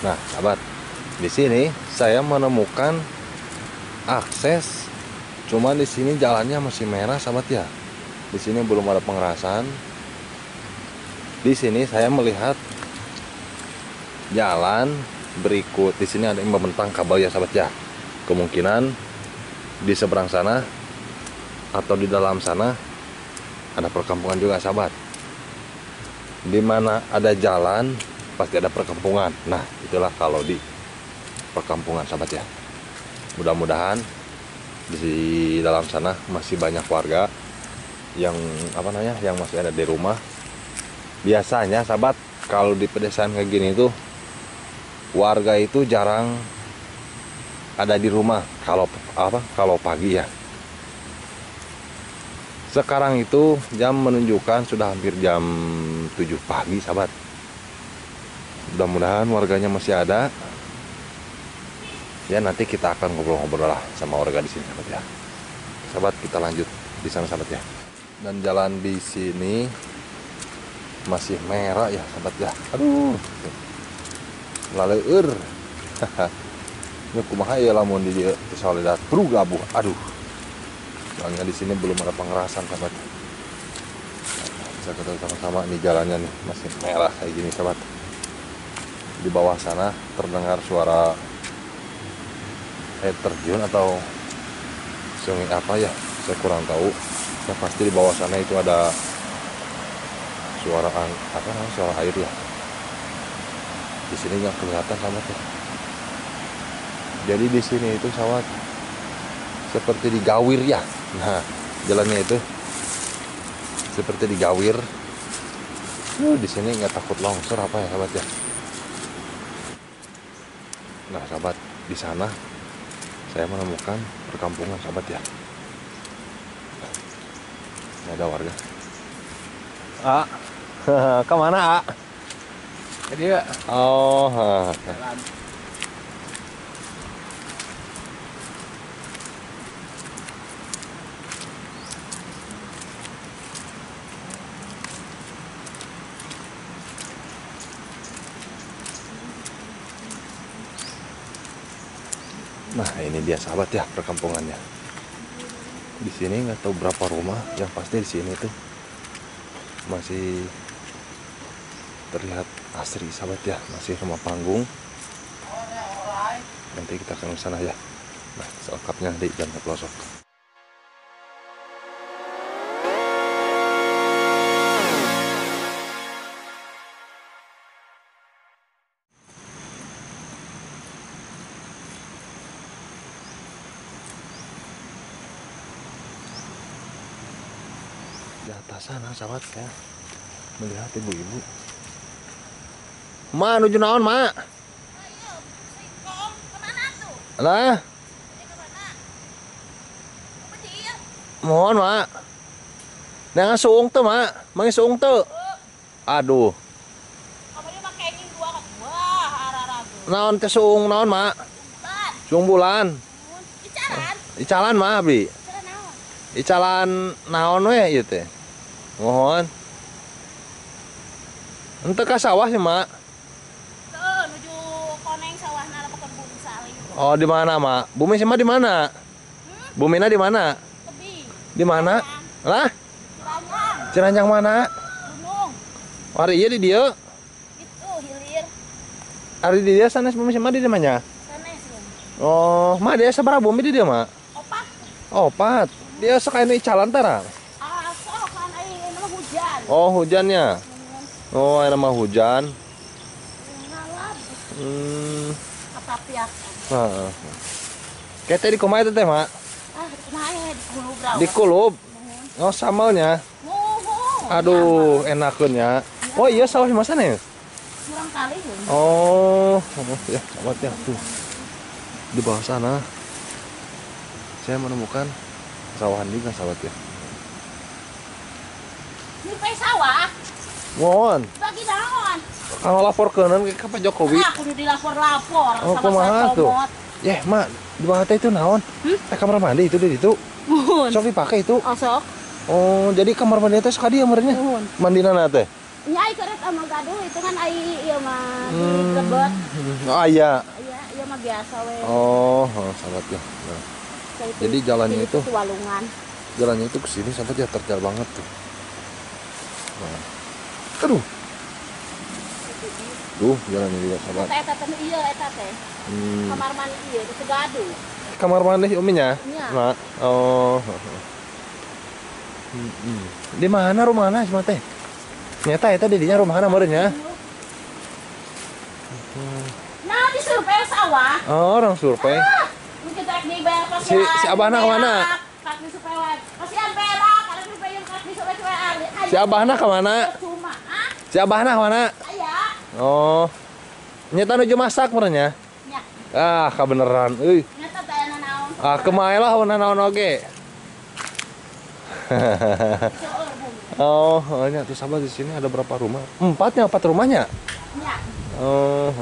Nah, sahabat, di sini saya menemukan akses, cuma di sini jalannya masih merah, sahabat ya. Di sini belum ada pengerasan. Di sini saya melihat jalan berikut. Di sini ada yang membentang kabel ya, sahabat ya. Kemungkinan di seberang sana atau di dalam sana ada perkampungan juga, sahabat. Di mana ada jalan pasti ada perkampungan. Nah, itulah kalau di perkampungan, sahabat ya. Mudah-mudahan di dalam sana masih banyak warga yang yang masih ada di rumah. Biasanya, sahabat, kalau di pedesaan kayak gini tuh warga itu jarang ada di rumah kalau kalau pagi ya. Sekarang itu jam menunjukkan sudah hampir jam 7 pagi, sahabat. Mudah-mudahan warganya masih ada. Ya, nanti kita akan ngobrol-ngobrol lah sama warga di sini, sahabat ya. Sahabat, kita lanjut di sana, sahabat ya. Dan jalan di sini masih merah ya, sahabat ya. Aduh. Laleur. Ini kumaha ya lamun di dieu soledat gabuh. Aduh. Soalnya di sini belum ada pengerasan, sahabat. Nah, bisa kita sama-sama nih jalannya nih masih merah kayak gini, sahabat. Di bawah sana terdengar suara air terjun atau sungai apa ya, saya kurang tahu. Yang pasti di bawah sana itu ada suara suara air ya. Di sini nggak kelihatan, sahabat ya. Jadi di sini itu, sahabat, seperti di Gawir ya. Nah, jalannya itu seperti di Gawir. Di sini nggak takut longsor apa ya, sahabat ya. Nah, sahabat, di sana saya menemukan perkampungan, sahabat ya. Ini ada warga. Ah, kemana, ah? Dia. Oh. Jalan. Nah, ini dia, sahabat ya, perkampungannya. Di sini nggak tahu berapa rumah, yang pasti di sini tuh masih terlihat asri, sahabat ya, masih rumah panggung. Nanti kita akan ke sana ya. Nah, selengkapnya di Jalan Pelosok. Di atas sana, sahabat, saya melihat ibu-ibu. Ma, nuju naon, Ma? Lah. Mohon, Ma. Jangan suung tuh, Ma. Mangi suung tuh. Aduh. Naon teh suung naon, Ma? Suung bulan. Icalan. Icalan, Ma, abdi. Icalan naon we ieu teh. Mohon. Henteu ka sawah sih, Mak. Teu, nuju koneng sawahna lapakan bumi saling. Oh, di mana, Mak? Bumi sih mah di mana? Bumina di mana? Tebi. Di mana? Lah? Ciranjang. Ciranjang mana? Gunung. Ari ieu di dieu. Itu hilir. Ari di dieu sanes bumi sih mah di mana? Sanes. Oh, Mak dia sabaraha bumi di dieu, Mak? Opat. Opat. Dia sok aya icalan tara? Ah, sok kan aya mah hujan. Oh, hujannya. Oh, ayeuna mah hujan. Ngalab. Kapapiak. Heeh. Kete di kumaha teh, Mak? Ah, kumaha di kulub rawa. Di kulub. Oh, samelnya. Muhun. Aduh, enakeun nya. Oh iya, sawah di mana ya? Kurang kali. Oh, ya, sahabat ya, tuh. Di bawah sana saya menemukan sawahan juga, sahabat ya. Nyupai sawah. Mohon. Bagi naon? Kalau lapor ke Pak Jokowi. Ah, kudu dilapor-lapor oh, sama tuh. Yeh, Mak, di bawah teh itu naon? Kamar mandi itu di situ. Muhun. Sok dipakai itu. Oh, sok. Oh, jadi kamar mandi teh sekali ya merenya. Mandina teh. Nya ai keret ama gaduh itu kan ai ieu mah di lebet. Oh iya. Iya, ieu mah biasa we. Oh, sahabat ya. Nah. Jadi jalannya itu walungan. Jalannya itu ke sini sahabat ya, terjal banget tuh. Nah. Aduh. Duh, jalannya juga sahabat. Eta teh ieu eta teh. Kamar mandi ieu itu gaduh. Kamar mandi uminya? Nah. Oh. Di mana rumahna cuma teh? Nyata eta di dinya rumahna meureun nya. Nah, di survei sawah. Oh, orang survei. Si abahna kemana? Si abahna kemana? Si abahna kemana? Oh, nyata nuju masak meureun nya. Ah, kabeneran euy. Ah, kumaha lah naon oge. Oh, nya tuh sahabat di sini ada berapa rumah? Empatnya, empat rumahnya. Ya. Oh.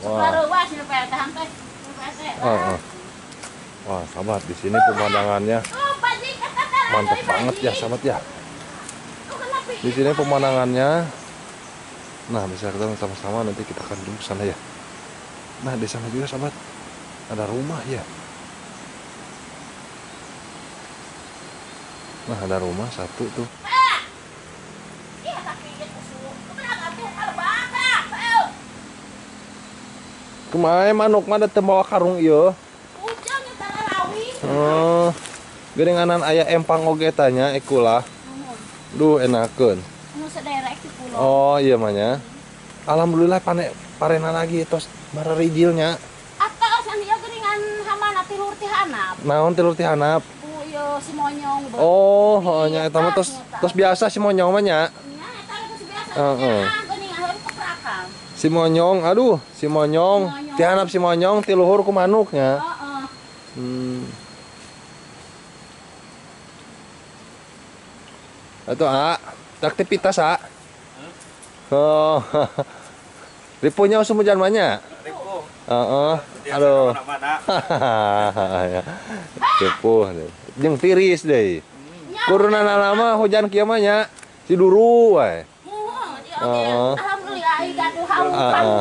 Wah. Oh, oh. Wah, sahabat di sini pemandangannya mantap banget ya, sahabat ya. Di sini pemandangannya. Nah, bisa kita sama-sama nanti kita akan ke sana ya. Nah, di sana juga sahabat ada rumah ya. Nah, ada rumah satu tuh. Kemarin manuk mah teu bawa karung ieu. Oh, geuninganan aya empang oge tanya ekulah. Duh, enakeun. Oh, iya mah nya. Alhamdulillah pane parena lagi tos bararijilnya. Atos anu ieu geuningan hamana tilur ti hanap. Naon tilur ti hanap? Si monyong. Oh, nya eta mah tos tos biasa si monyong mah nya. Nya eta geus biasa. Heeh. Si monyong, aduh, si monyong, ti hanap si monyong, ti luhur ku manuknya. Heeh. Atuh, A, aktivitas, A. Oh. Ripunya usum hujan mah nya? Ripuh. Heeh. Aduh. Ripuh. Jeung tiris deui. Kurunana lama hujan kieu mah nya si duru wae. Heeh. Alhamdulillah ai gaduh hawu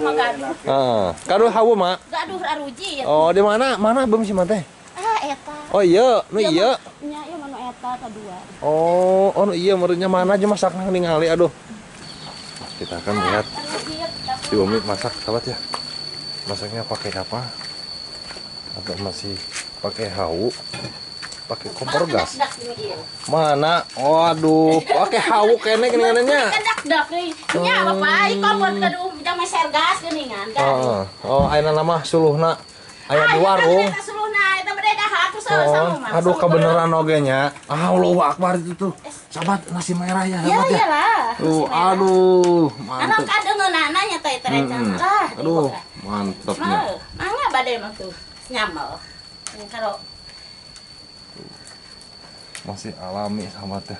mah gaduh. Heeh. Gaduh hawu mah? Gaduh arujit. Oh, di mana? Mana beum si mah teh? Ah, eta. Oh iya, nu ieu. Nya ieu mah nu eta kadua. Oh, oh nu ieu meureunnya mana aja masakna ningali aduh. Kita akan lihat si Umi masak sahabat ya. Masaknya pakai apa? Atau masih pakai hawu? Pakai kompor gas. Mana? Waduh, pakai hawu kene geuningannya. Dak nya bapak ai kompor gaduh jang meser gas geuningan. Heeh. Oh, ayeuna mah suluhna aya di warung. Oh, aduh kebenaran oge nya. Ah, Allahu Akbar itu tuh. Sahabat nasi merah ya, sahabat ya. Tuh, aduh, mantep. Anak kadengeunana nya teh terencana. Aduh, mantepnya. Mangga bade mah tuh nyamel. Kalau masih alami sahabat ya.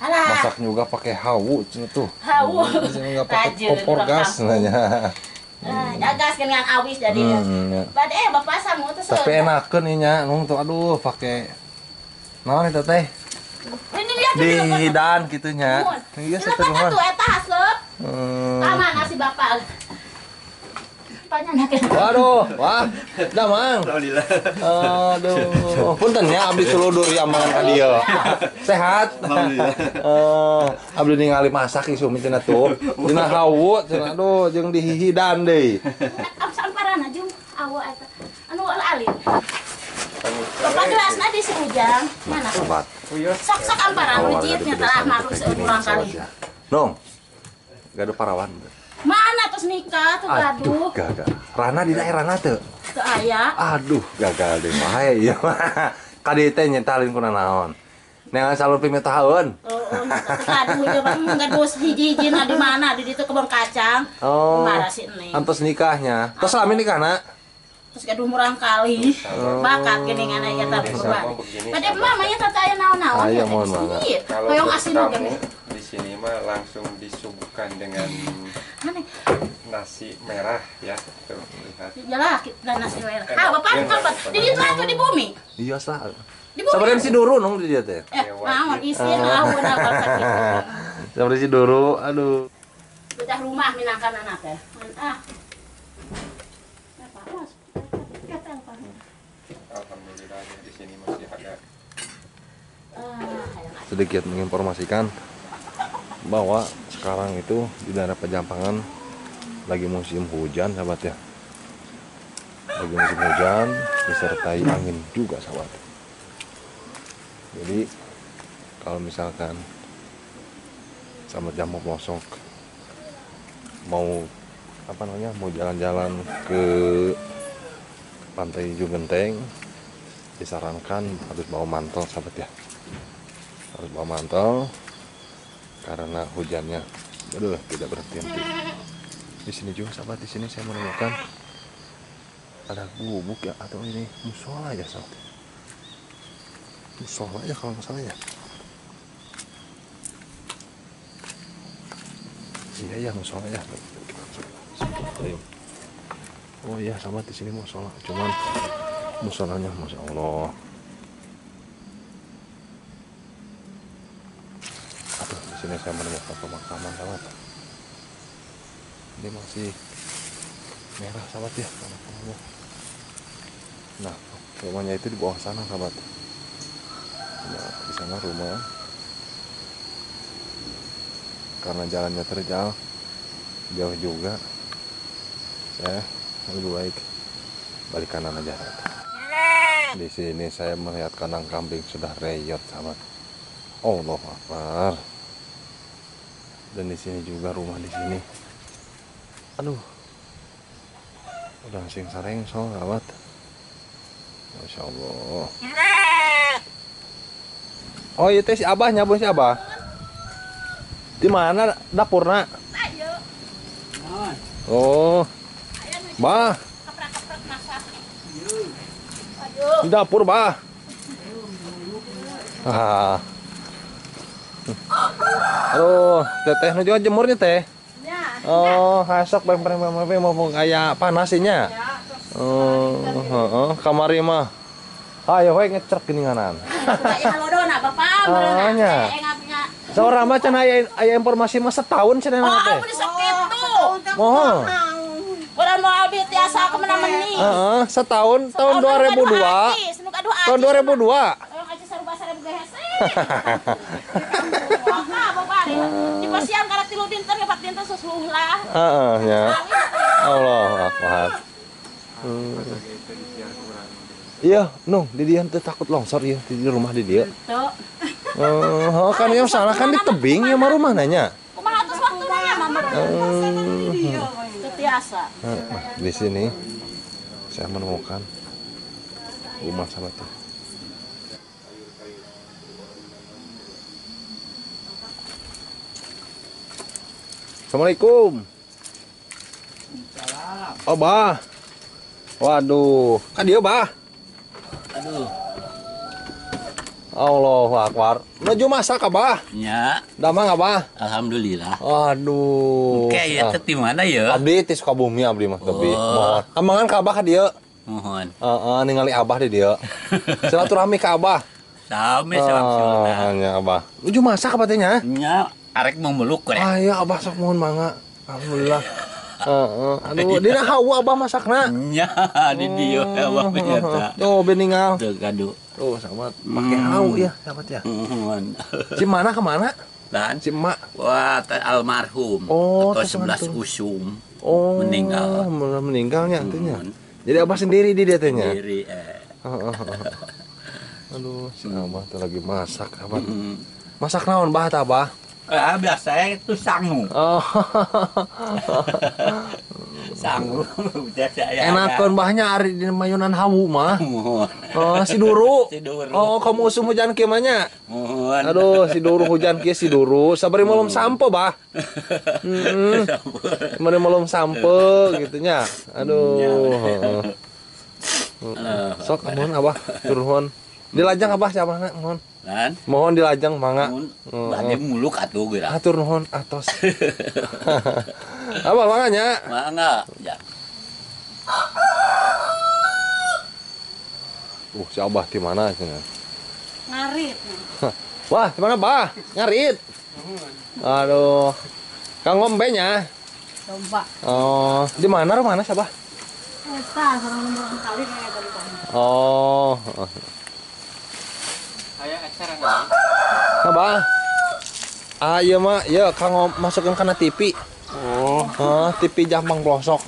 Masak juga pakai hawu tuh. Hawu. Enggak pakai kompor gas nanya. Gas dengan awis jadi. Bade bapak samu teh. Tapi enakeun ieu nya, nung tuh aduh pakai naon eta teh? Di hidan kitu nya. Iya satu rumah. Tuh eta haseup. Ka mana si bapak? Waduh, wah, damang. Alhamdulillah. Aduh, punten ya abdi suludur ya mangan ka dieu. Sehat. Alhamdulillah. Abdi ningali masak ieu sumi cenah tuh. Dina hawu cenah aduh jeung dihihidan deui. Samparan jeung awu eta. Anu alit. Bapak gelasna di si Ujang. Mana? Sok-sok amparan wujudnya telah malu seurang kali. Nong. Gaduh parawan. Mana terus nikah tuh gaduh. Aduh, gagal. Rana di daerah Rana teu? Teu aya. Aduh, gagal deh mah ieu mah. Ka dieu teh nyentalin kuna naon. Neangan salur pimetaheun. Heeh, gaduh ieu mah gaduh hiji-hijina di mana di ditu kebon kacang. Oh. Marah si Neng. Antos nikahnya. Terus lami nikahna? Terus gaduh murang kali. Bakat geuningan aya ta berubah. Bade mamanya teh aya naon-naon. Aya mohon mangga. Hoyong asin oge. Di sini mah langsung disuguhkan dengan nasi merah ya. Tuh, lihat. Iyalah, kita nasi merah. Ah, Bapak kapan? Di ditu atuh di bumi. Iya, sah. Sabarin si Duru nong di dia teh. Naon isin aweun apa sakitu. Sabarin si Duru, aduh. Udah rumah minangkan anak teh. Ah. Alhamdulillah di sini masih ada. Sedikit menginformasikan bahwa sekarang itu di daerah Pajampangan lagi musim hujan sahabat ya. Lagi musim hujan disertai angin juga sahabat. Jadi kalau misalkan sama jamu pelosok mau apa namanya, mau jalan-jalan ke Pantai Ujung Genteng, disarankan harus bawa mantel sahabat ya. Harus bawa mantel karena hujannya aduh tidak berhenti-henti. Di sini juga sahabat, di sini saya menemukan ada gubuk ya, atau ini musola ya sahabat. Musola ya kalau nggak salah ya. Iya ya musola ya. Oh iya sahabat, di sini musola, cuman musolanya masya Allah. Aduh, di sini saya menemukan pemakaman sahabat. Ini masih merah sahabat ya pemakamannya. Nah, rumahnya itu di bawah sana sahabat. Nah, di sana rumah. Karena jalannya terjal jauh juga, saya lebih baik balik kanan aja. Di sini saya melihat kandang kambing sudah reyot sahabat. Allahu Akbar. Dan di sini juga rumah di sini. Aduh, udah sing sareng so sahabat. Masya Allah. Oh iya teh si Abah nyabun si Abah. Di mana dapurna? Oh, bah. Di dapur bah. Ah. Aduh, teteh nu juga jemurnya teh. Oh, hasok beng-beng mau kayak panasnya. Oh, heeh, kamari mah. Ayo we ngecrek geuninganan. Bapak nya. Seorang mah can aya informasi mah setahun cenah mah teh. Oh, ampun sakitu. Mohon. Urang moal biasa kemana-meni. Heeh, setahun tahun 2002. Tahun 2002. Orang aja sarua sarua hese. Di pasian karena 3 dinten 4 dinten susuh lah. Heeh nya. Allahu Akbar. Iya, nung, di dia teh takut longsor ya di rumah di dia. Oh, kan yang salah kan di tebing ya mah rumah nanya. Kumaha atuh waktuna nya mah. Biasa. Nah, di sini saya menemukan rumah sahabat tuh. Assalamualaikum. Oh, bah. Waduh, kan dia bah. Aduh. Allahu Akbar. Menuju masak abah? Ya. Damang abah? Alhamdulillah. Aduh. Oke, ya teh di mana ya? Abdi ti Sukabumi abdi mah tebi. Mohon. Amangan ka abah ka dieu? Mohon. Heeh, ningali abah di dieu. Silaturahmi ka abah. Sami salam. Nya abah. Nuju masak apa teh nya? Nya, arek mau meluk we. Ah iya abah sok mohon mangga. Alhamdulillah. Heeh. Aduh, dina hawa abah masakna? Nya, di dieu abah nyata. Tuh beningal. Tuh kadu. Tuh sahabat, pakai hau ya sahabat ya. Si mana kemana? Dan si emak. Wah, almarhum. Oh, atau 11 usum. Oh, meninggal. Meninggalnya artinya. Jadi abah sendiri di dia tehnya. Sendiri. Aduh, si abah tuh lagi masak abah. Masak naon bah tah abah? Biasanya itu sangu. Oh. Sangu biasa. Enakeun bahnya ari di mayunan hawu mah. Oh, si Duru. Si Duru. Oh, kamu usum hujan kieu mah nya. Mohon. Aduh, si Duru hujan kieu si Duru. Sabari melum sampo bah. Heeh. Sabari melum sampo gitu nya. Aduh. Sok amun abah turun. Dilajang Abah siapa mohon. Kan? Mohon dilajang mangga. Bade muluk atuh geura. Atur nuhun atos. Abah mangga nya. Mangga. Ya. Si Abah di mana cenah? Ngarit. Wah, di mana Bah? Ngarit. Aduh. Kang ngombe nya. Domba. Oh, di mana rumahna Abah? Eta sareng nomor kali kayak tadi. Oh. Aya acara naon? Abah. Ah, ieu mah ieu kang masukeun kana TV. Oh. Heeh, TV Jampang Pelosok.